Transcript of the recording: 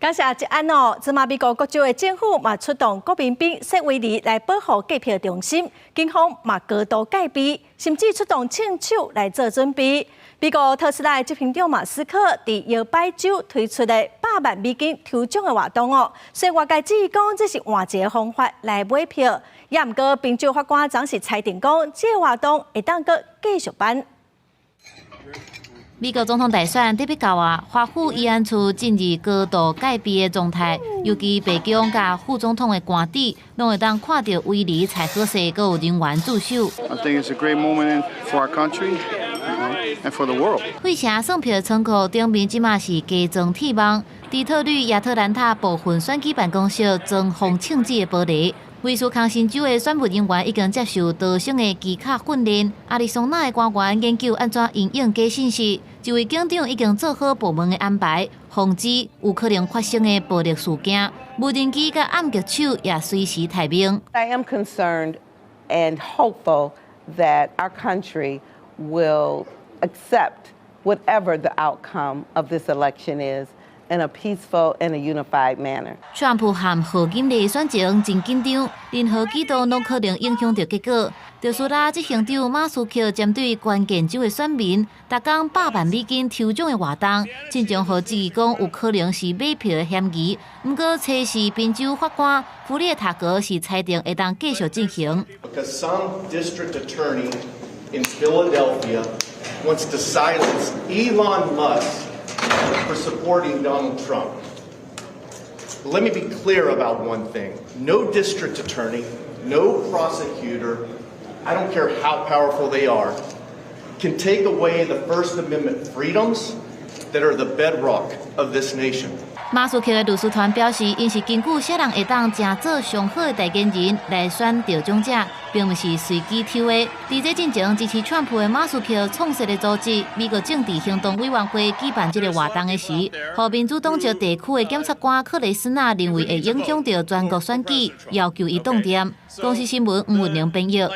感謝這案哦，這馬美國各州的政府嘛出動國民兵設圍籬來保護計票中心，警方嘛高度戒備，甚至出動槍手來做準備。美國特斯拉的執行長馬斯克佇搖擺州推出的百萬美金抽獎的活動哦，雖然外界質疑講這是換一个方法來買票，也毋過賓州法官昨是裁定講，這个活動會當閣繼續辦。美國總統大選得欲到啊，華府議安處進入高度戒備的狀態，尤其白宮佮副總統的官邸，攏會當看著圍籬裁好勢，閣有人員駐守。 I think it's a great moment for our country and for the world. 費城算票倉庫頂面這馬是加裝鐵網，底特律、亞特蘭大部分選舉辦公室裝防槍支的玻璃。威斯康辛州的選務人員已經接受多省的機卡訓練，亞利桑那的官員研究按怎因應假信息。一位警長已經做好部門的安排，防止有可能發生的暴力事件。無人機佮暗擊手也隨時待命。 I am concerned and hopeful that our country will accept whatever the outcome of this election is in a peaceful and a unified manner. 川普和賀錦麗選情真緊張，任何舉動攏可能影響著結果。特斯拉執行長馬斯克針對關鍵州的選民，逐工百萬美金抽獎的活動，進前予質疑講有可能是買票的嫌疑。毋過，測試賓州法官弗列塔格是裁定會當繼續進行。 Because some district attorney in Philadelphia wants to silence Elon Musk for supporting Donald Trump. Let me be clear about one thing. No district attorney, no prosecutor, I don't care how powerful they are, can take away the First Amendment freedoms that are the bedrock of this nation. 馬斯克的律師團表示，𪜶是根據啥人會當成做上好的代言人來選得獎者，並毋是隨機抽的。佇這進前支持川普的馬斯克創設的組織美國政治行動委員會舉辦這个活動的時，予民主黨籍地區的檢察官克雷斯納認為會影響著全國選舉，要求伊擋恬。公視新聞吳文玲編譯。